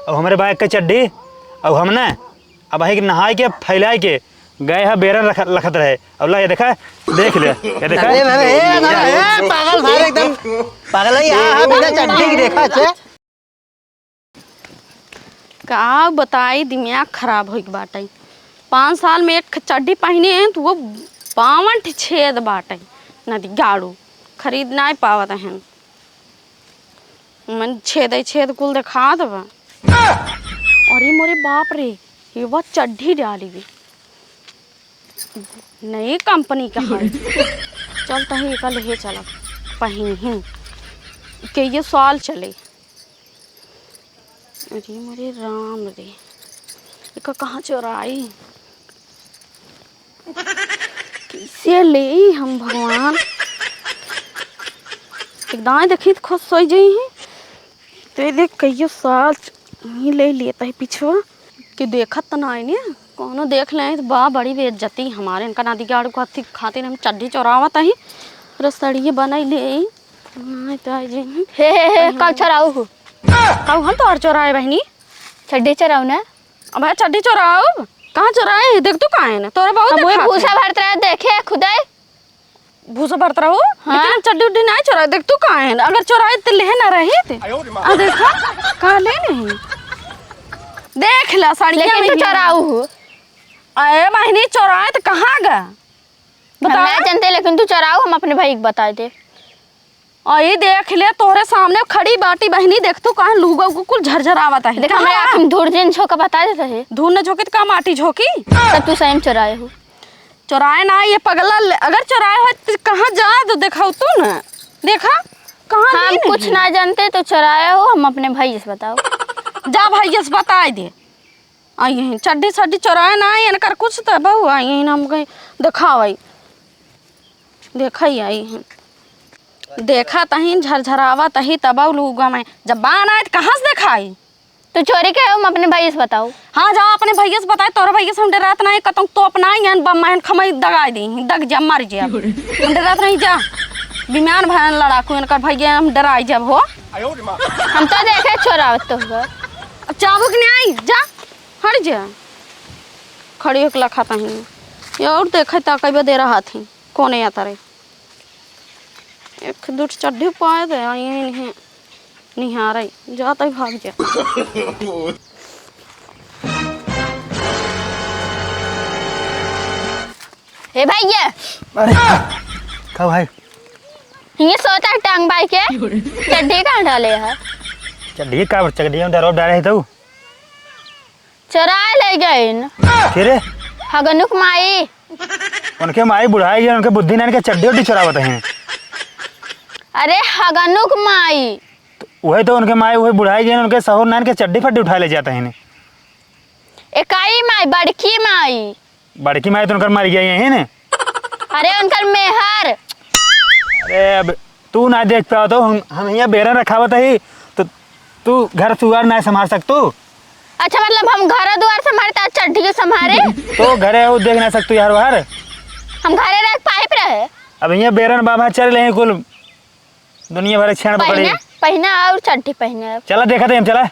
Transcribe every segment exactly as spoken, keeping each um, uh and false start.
अउ हमरे बाइक के चड्डी, अउ हम न अब वहीं के नहाए के फैलाए के गए ह, बेरन रख-, लखत रहे। अउ ला, ये देखा, देख ले, ये देखा। अरे, अरे, ए, अरे, ए, पागल सारे एकदम पागल है, हाँ, हाँ, बिना चड्डी के देखा छे। का बताई, दिमाग खराब होइक बाटइ। पाँच साल में एक चड्डी पहिने हैं, त वो बावन ठे छेद बाटइ। नदी गाड़ू खरीद नाहीं पावत हैं। मन छेदइ छेद कुल देखात बा। अरे मोरे बाप रे, ये बा चड्डी डाली भी। नई कंपनी का है। चल तही एका लेहे चलब। पहिनही। कइये साल चले। अरे मोरे राम रे। एका कहाँ चोराई? कइसे लेई हम भगवान? एक दाएँ देखी त खुश होइ जइहीं। ते देख कइयो साल ही ले लेत ही पिछवा। कि देखत त नाहीं ने, कउनो देख लेइ त बा बड़ी बेइज्जती हमारे। इनका नादी गाड़ू खातिर हम चड्डी चोरावत ही, रसड़िए बनइ लेइ। नाहीं त आइ जइहीं। हे, हे, हे, का चोराऊ हो? का हम तोहर चोराए बहिनी? चड्डी चोराऊ ना। अब चड्डी चोराऊ? कहाँ चोराए? देख तू काहे ना? तोरा बहुत हम वही देखा भूसा था। भरत रहे, देखे खुदे। भूसा भरत रहू? हाँ। लेकिन हम चड्डी उड्डी नाहीं चोराए। देख तू काहे ना? अगर चोराए त लेहे ना रही ते। आ देखा, कहाँ ले नहीं? देख ला साड़िया लेकिन तू में। चोराऊ हो। अरे बहिनी, चोराए त कहाँ गा? हम बताओ। नाहीं जानते, लेकिन तू चोराऊ, हम अपने भाई के बताइ दे। अई देख ले, तोहरे सामने खड़ी बाटी बहिनी, देख तू काहे लुगा उगा कुल झरझरावत है। देख, हमरे आँख में धूर जिन झोंका, बताइ देत ही। धूर न झोंकी त का माटी झोंकी? तब तू सही में चोराए हो। चोराए ना, ये पगला ले, अगर चोराए हो त कहाँ जा तो देखाऊ तू न। देखा, कहाँ हम कुछ ना जानते तो चोराए हो, हम अपने भइया से बताओ। जा भइया से बताइ दे। अइहीं, चड्डी सड्डी चोराए ना, इनकर कुछ त बहू अइहीं, हम कहीं देखावइ। देखइ अइहीं। देखत ही, झरझरावत ही, तब लुगा में। जब बान आए त कहाँ से देखाई? तू चोरी के हो, हम अपने भइया से बताओ। हाँ, जाओ अपने भइया से बताए, तोरे भइया से हम डरात नाहीं, कतौ तो अपना ही बम्मा हन खमई दगाइ दी, दग जा, मर जा। हम डरात नाहीं, जा। बिमान भयन लड़ाकू, इनकर भइया हम डराइ जब हो। हम तो देखे चोरावत तो हुआ। अब चाबुक नहीं आई, जा। हट जा। खड़ी होके लखत ही। ये और देखे ताकबे दे रहा थी। कौन या तारे? एक दू ठो चड्डी पाए दे, आ, ये नहीं निहारे। जा तई भाग जा। हे भइया। अरे, का भाई? ये सोता टांग बाई के चड्डी कहाँ डाले है? चड्डी का, चड्डी में डरो डाले है तू? चोराए ले गइन। के रे? हगनुक माई। उनके माई बुढ़ाई गई, उनके बुद्धि नाइन के चड्डी उड्डी चोरावत हैं। अरे हगनुक माई। तो वही तो उनके माई, वही बुढ़ाई गई, उनके सहूर नाइन के चड्डी फड्डी उठा ले जाते हैं। एकाई माई, बड़की माई। बड़की माई तो उनकर मर गई है ने। अरे उनकर मेहर। अरे अब तू ना देख पाओ तो हम, हम यहाँ बेरन रखावत ही, तो तू घर सुआर ना संभाल सकतू? अच्छा, मतलब हम घर दुआर संभारे त चड्डी के संभारे? तो घरे हो देख ना सकतू यार बाहर। हम घरे रह पाइप रहे। अब यहाँ बेरन बाबा चल रहे हैं कुल दुनिया भर के छेड़ पकड़े। पहिना, पहिना और चड्डी पहिना। चला देखा थे हम, चला।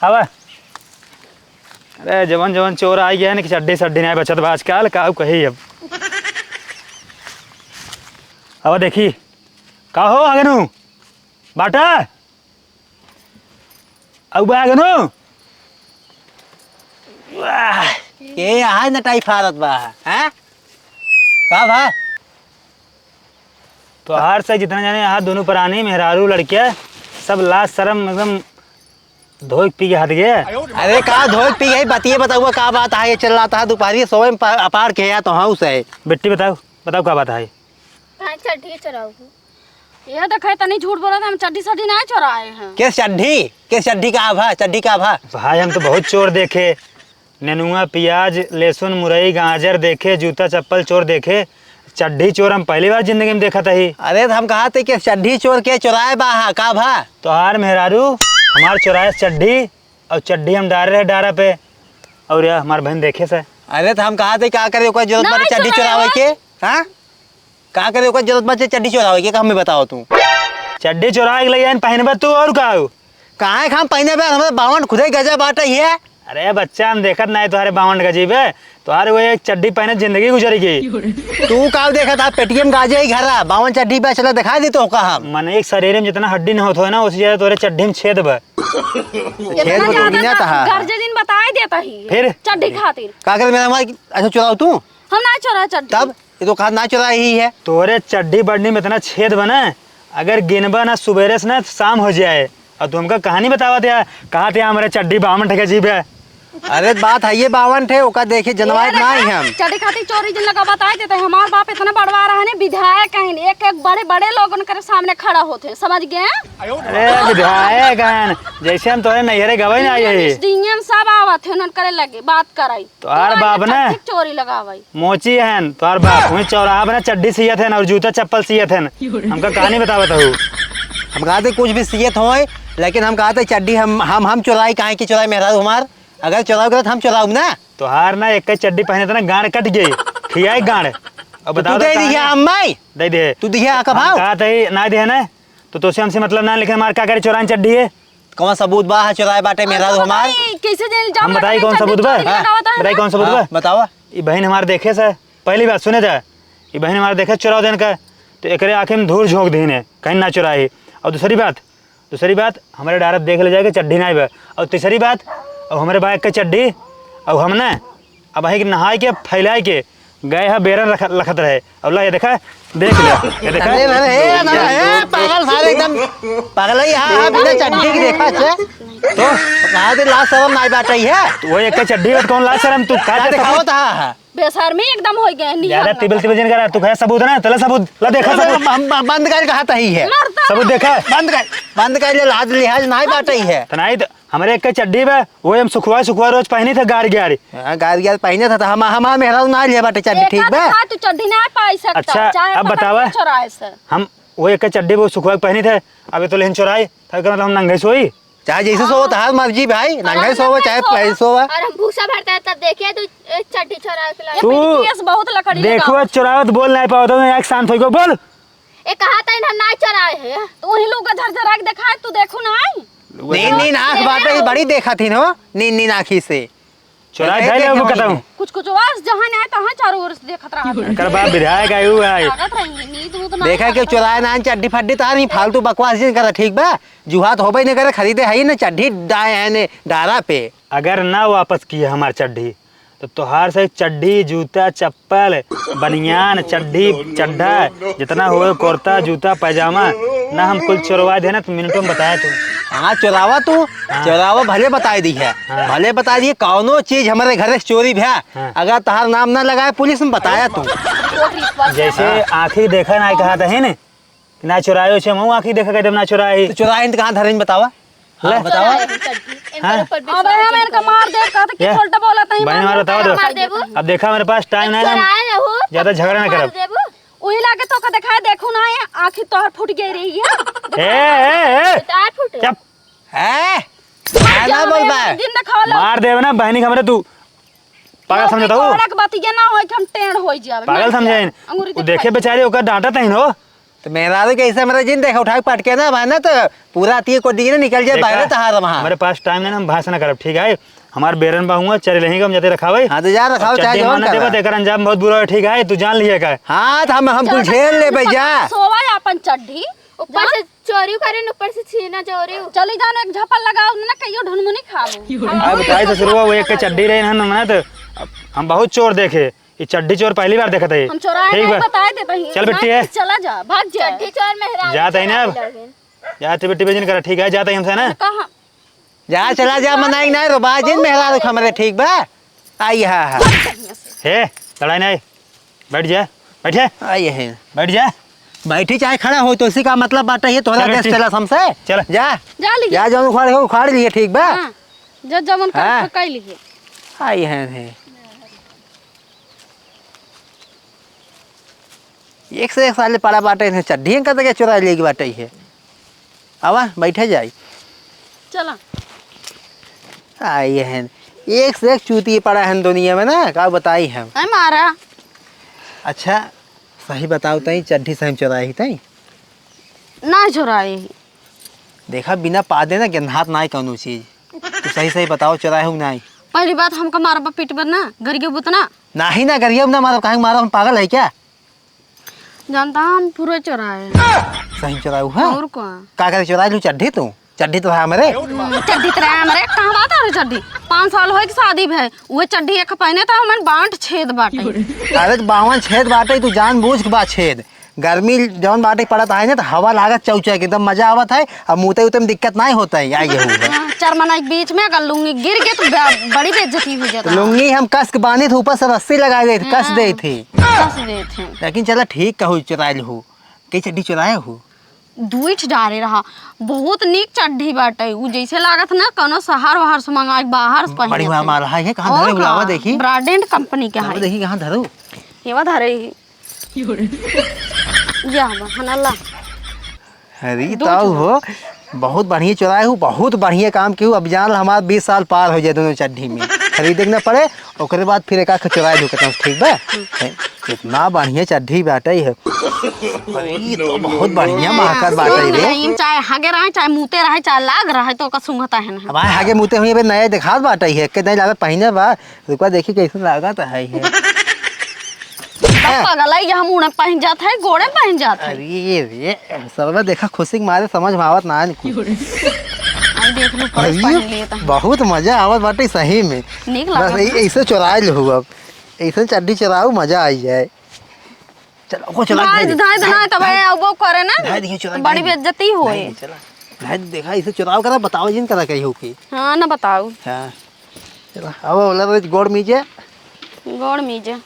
आवा। अरे जवन जवन चोर आ गया है ना कि चड्डी सड्डी नहीं बचत बा आजकल, का कही अब। अब देखी, का हो हगनू? बाटा? अब बा हगनू? वाह। के यहाँ नटाई फारत बा, हैं? का भा? तोहार से जितना जाने यहाँ दोनों परानी, मेहरारू, लड़किया, सब लाज शरम एकदम धोइक पी के हट गए। अरे का धोइक पी गई, बतिये बताउआ का बात है, ये चिल्लाता है दोपहरिये सोए में पा-, अपार के या तो हूँ से। बिट्टी बताओ, बताओ का बात है? कहाँ चड्डी चोराऊ हो? ये देखे तनी झूठ बोलत है, हम चड्डी सड्डी ना चोराए हैं। के चड्डी? के चड्डी का भा? चड्डी का भा? भाई हम तो बहुत चोर देखे, नेनुआ, पियाज, लहसुन, मुरई, गाजर देखे, जूता चप्पल चोर देखे, चड्ढी चोर हम पहली बार जिंदगी में देखत ही। अरे, त हम कहत ही कि चड्ढी चोर के चोराए बा हा, का भा? तोहार मेहरारू हमार चोराए चड्ढी, और चड्ढी हम डारे रहे डारा पे, और या हमार बहन देखे से। अरे, त हम कहत ही का करे, ओकर जरूरत ना बाटे चड्ढी चोराए चोरावे बा। के, हाँ? का करे, ओकर जरूरत बाटे चड्ढी चोरावे के, का हमें बताओ तू? चड्ढी चोराए के लिए पहनबे तू, और का हो? काहे खाम पहिने बे? हमरे बावन खुदे गजब बाटे ये। अरे बच्चा, हम देखत नाहीं तोहरे बावन गजीब है, तोहरे वो एक चड्डी पहिने जिंदगी गुजरी गई। तू का देखत हा? पेटीएम गाजे ही घरा, बावन चड्डी पे चला दिखा दी तो का हम। मन एक शरीर में जितना हड्डी न होत हो ना, उसी जगह तोरे चड्डी में छेद बा। छेद इतना बा तो ज्यादा बिना ना तहा। गर्जे दिन बताई देता ही। फिर? चड्डी खातिर। का कर मेरा हमारे, अच्छा चुराओ तू? हम ना चुरा चड्डी। तब? ये तो कहा ना चुरा ही है। तोरे चड्डी बड़नी में इतना छेद बा ना, अगर गिनबा ना सुबेरे से ना शाम हो जाए, और तू हमका कहानी बतावत है, कहा थे हमारे चड्डी बावन ठे गजीब है। अरे बात है ये बावन ठे, ओका देखे जनवायत ना ही हम। चड्डी खातिर चोरी जिन लगा बताए देते हैं, हमार बाप इतना बड़वा रहा है ना, विधायक हैं, एक एक बड़े बड़े लोगन के सामने खड़ा होते हैं, समझ गए? अरे विधायक हैं, जैसे हम तोरे नैहरे गवे ना आई है। डीएम सब आवत है, उन्हन करे लगे बात कराई। तोहार बाप ना चड्डी चोरी लगावई। मोची हन, तोहार बाप वहीं चौराहा पे ना चड्डी सियत हन और जूता चप्पल सियत हन। हमका कहानी बतावत हूँ। हम कहते कुछ भी सियत होए, लेकिन हम कहते चड्डी हम, हम, हम चुराई, काहे की चुराई मेहरारू हमार? अगर चुराओ गलत हम चुराऊ ना। तोहार ना एक चड्डी पहने थे ना गांड कट गई, खियाई गांड। अब तो बताओ तू दे दी कहानी। है अम्माई? दे दे। तू दिहे आका हम भाव? कहते ही ना दे ना, तो तोसे हमसे मतलब ना, लेकिन हमार का करे चुरान चड्डी है? कौन सबूत बा, हाँ, चुराए बाटे मेहरारू हमार? कैसे जेल जाम हम बताई कौन सबूत बा? हाँ, बताई कौन सबूत बा? बतावा। ई बहिन हमार देखे से, पहली बात सुने जा, ई बहिन हमार देखे चुराव देन का, तो एकरे आँखें में धूर झोंक दीने, कहीं ना चुराई। और दूसरी बात, दूसरी बात, हमारे डारत देख ले जाए कि चड्डी ना बा। और तीसरी बात, अब हमारे बाइक के चड्डी, अब हम ना, अब वहीं के नहाए के, फैलाए के, गए है बेरन रख-, लखत रहे। और ला, ये देखा, देख ले, ये देखा। अरे, अरे, ए, अरे, ए, पागल सारे एकदम, पागल है, हाँ, हाँ, बिना चड्डी के देखा छे। तो? कहा दे, लाज शरम नाई बाटे है। तो वो एक चड्डी में कौन लाज शरम, तू का दिखावत हा? बेशर्मी एकदम हो गए, नहीं ज्यादा हम तिबिल तिबिल जिन करा, तू कहे सबूत ना, तले सबूत, ला देखा सबूत। हम, हम बंद कर कहा तही है। मरता सबूत देखा? बंद कर, बंद कर ले, लाज लिहाज नाई बाटे है। तो नहीं तो हमरे एक चड्डी बा, वो हम सुखवा सुखवा रोज पहनी थे गार गार। हाँ, गार गार पहने था, तो हम, हमार मेहरारू ना लिए बाटे चड्डी, ठीक बा? हाँ, तू चड्डी ना पाई सकता, अच्छा, चाहे अब पकड़ बतावा। के चुराए से। हम वो एक चड्डी वो सुखवा के पहनी थे, अब ये तो लेकिन चुराई, था का मतलब हम नंगे सोई? चाहे जैसे सोवो, तहार मर्जी भाई, नंगे सोवो, चाहे पहन सोवो। और हम भूसा भरता है, तब देखिए, तू एक चड्डी चुरा के ला। तू केस बहुत लकड़ी देखो, लगावा। चुरावत बोल नहीं पावत, तो एक शांत होइगो, बोल। ए, कहा था इन्हें ना चुराए है। तो वही लोग का झरझरा के दिखाए, तू देखो ना आई। नीन नीन आँख बाटे, बड़ी देखा थी हो, नीन नीन आँखी से। चुराए ए, खाई ले, देखे वो होंगे। कतहूँ। कुछ कुछ वास जहाँ नहीं, तहाँ चारों ओर से देखत रहा। एकर बाप विधायक आयु है। लागत रही, नींद उतना देखा कि चुराए ना चड्डी फड्डी, तार ही फालतू बकवास जिन करा, ठीक बा? जुहात होबे न करे, खरीदे है ही न चड्डी डाए है ने डारा पे। अगर ना वापस किए हमार चड्डी, तो तोहार से चड्डी, जूता, चप्पल, बनियान, चड्डी, चड्ढा, जितना होए, कुर्ता, जूता, पैजामा, ना हम कुल चोरवा देना, तो मिनटों में बताया तू। हाँ, चोरावा तू, हाँ। चोरावा भले बताई दी है, हाँ। भले बताई दी, कौनो चीज हमारे घरे से चोरी भया, हाँ। अगर तोहार नाम ना लगाए पुलिस में बताया तू। जैसे हाँ। आँखी देखा ना कहा था, है ना? ना चुरायो छे, मऊ आँखी देखा के एकदम ना चुराए। तो चुराए तो कहाँ धरे बतावा? ले। हाँ, बतावा। चुराए हो चड्डी। इनका हाँ। ऊपर अब विश्वास हम नहीं इनका करो। मार दे, कहते कि ये। उल्टा बोला था, बहन मार हमारे दे, बतावा तो। मार देबू। अब देखा मेरे पास टाइम नहीं है, हम चुराए हो। ज्यादा झगड़ा ना मार करब। देबू। वही लागे तो का दिखाए, देखो ना ये आँखी तोहर फूट गई रही है। ए, ए, ए। तार फूटे। चुप। ए, मार ना जाओ, बोल बे। दिन दिखाओ लो। मार देवे ना बहनी के हमरे तू। पागल समझता हूँ। कोहड़ा के बतिया ना होई कि हम टेढ़ होई जावे। पागल समझे। अंगूरी वो देखे बेचारे ओकर डांटत हईन हो। तो मेहरारू के ऐसे मेरा जिन देखा उठा के पटके ना, भाई ना तो पूरा अतिये को दिन निकल जाए देखा, बाहर तहार वहाँ। हमारे पास टाइम नहीं, हम भाषण करब, ठीक है? हमार बेरन बा हुआ, चरे रहेंगे, हम जाते रखावे। हाँ, तो जा रखाओ, चाहे चड्डी जौन मारना देबा, करबा। तो एकर अंजाम बहुत बुरा है, ठीक है? तू जान लिए का? हाँ, तो हम, हम कुल चल, झेल लेबे, जा। सोवा अपन चड्डी। ऊपर से चोरी करेन, ऊपर से छीना चोरी। चली जान, एक झपल लगाओ ना, कहियो ढुनमुनी खाबो। अब बताई ससुरवा, वो एक के चड्डी रहे ना, ना तो हम बहुत चोर देखे, ये चड्डी चोर पहली बार देखत है। हम चोराए ठीक नहीं बा। बताए देते हैं। चल बिट्टी है। चला जा, भाग जा। चड्डी चोर मेहरारू जात है ना अब। चोराए लगे। जा तू बिट्टी बेजन कर, ठीक है, जात है हमसे ना। कहाँ? जा, चला जा, मनाई ना रो, बाजिन मेहरारू हमरे, ठीक बा? आई, हा, हा। हे, लड़ाई नहीं। बैठ जा, बैठे। आई है। बैठ जा। बैठी चाहे खड़ा हो, तो इसी का मतलब बात है, ये तोहरा चल देश बेटी। चला हमसे। चल। जा। जा ली। जा, जौन उखाड़ हो, उखाड़ लिए, ठीक बा? हाँ। जा, जौन कर हाँ। खकाई लिए। आई है, है। एक से एक साले पड़ा बाटे, इन्हें चड्ढियन का तो क्या चुरा लेगी बाटे है। आवा, बैठे जाई। चला। आई है, एक से एक चूती पड़ा है दुनिया में ना, का बताई हम। है मारा। अच्छा, सही बताओ तई, चड्ढी सही में चुराई ही तई? ना चुराई। देखा, बिना पादे ना गेंधात नाई कौनो चीज। तू सही सही बताओ, चोराए हूँ नाई? पहली बात, हमका मारबा पीटबा ना, गरियबा त ना। नाही ना, गरियब ना मारब, काहे मारब, हम पागल है क्या? जानता, हम पूरा चोराए। सही चोराए हूँ, हाँ? और का? का करे चोराए लू चड्ढी तू? चड्ढी तो है हमरे। हम्म, चड्ढी तो रहे हमरे, कहाँ बात है रे चड्ढी? पाँच साल होए के शादी भए, उहे चड्ढी एक पहने त हमन बांट छेद बाटे। अरे तो बावन छेद बाटे, तू जानबूझ के बा छेद। गर्मी जौन बाटे पड़त है ना, तो हवा लागत चौचक, एकदम मजा आवत है। अब मुते उते में दिक्कत नहीं होता है, आई ये हुआ। हाँ, चार मना के बीच में अगर लुंगी गिर गई तो ब-, बड़ी बेइज्जती हो जाता तो है। लुंगी हम कस के बांधी थी, ऊपर से रस्सी लगा देते, कस हाँ, देते। कस देते। लेकिन चला ठीक कहू, चुराइल हो, कई चड्ढी चुराए हो? दुई ठे डारे रहा, बहुत नीक चड्ढी बाटे। उ जैसे लागत ना कौनो शहर वहर से मंगाए, बाहर से पहने बड़ी थे। हमारा है, ये कहाँ और धरे का? बुलावा देखी। ब्रांडेड कंपनी के लावा है। देखी कहाँ धरो। ये वा धरे ही। या बा, हना ला। अरे दो ताऊ ठो। हो, बहुत बढ़िया चुराए हो, बहुत बढ़िया काम कियो। अब जान ला हमार बीस साल पार हो जाए दोनों चड्ढी में, खरीदे के ना पड़े। ओकरे बाद फिर एक आख चुराए दो, कितना ठीक बा? हैं, इतना बढ़िया चड्ढी बाटे है। अरे, ई तो बहुत बढ़िया महकत बाटे सुन रे। गई, चाहे हगे रहे, चाहे मूते रहे, चाहे लाग रहे, तो ओकर सूंघता है ना। अब आए हगे मूते हुई, अबे नया देखात बाटे है, के नहीं लागत पहिने बा। रुकवा देखी कैसे लागत है ये। तब पगलाई, हम उड़े पहन जात है, गोड़े पहन जात है। अरे रे, सरवा देखा खुशी के मारे समझ में आवत ना है कुछ। आई देख लू, पर्स अरे, पहन लिए त। बहुत मजा आवत बाटे सही में। नीक बस लागत ऐ-, ना। ऐसे चुराए लो अब। ऐसे चड्ढी चुराओ, मजा आई जाए। चलो, वो चला, धाय, धाय दे, धाय, धाय, धाय, तब धाय। आए, अब वो करे ना, धाय, देखिए, चुरा, बड़ी धाय। बेइज्जती होए। नहीं, चला। धाय, देखा, इसे चुराव करा, बताओ जिन करा कहीं हो के। हाँ, ना बताओ। हाँ। चला, अब ओला रोज गोड़ मीजे। गोड़ मीजे।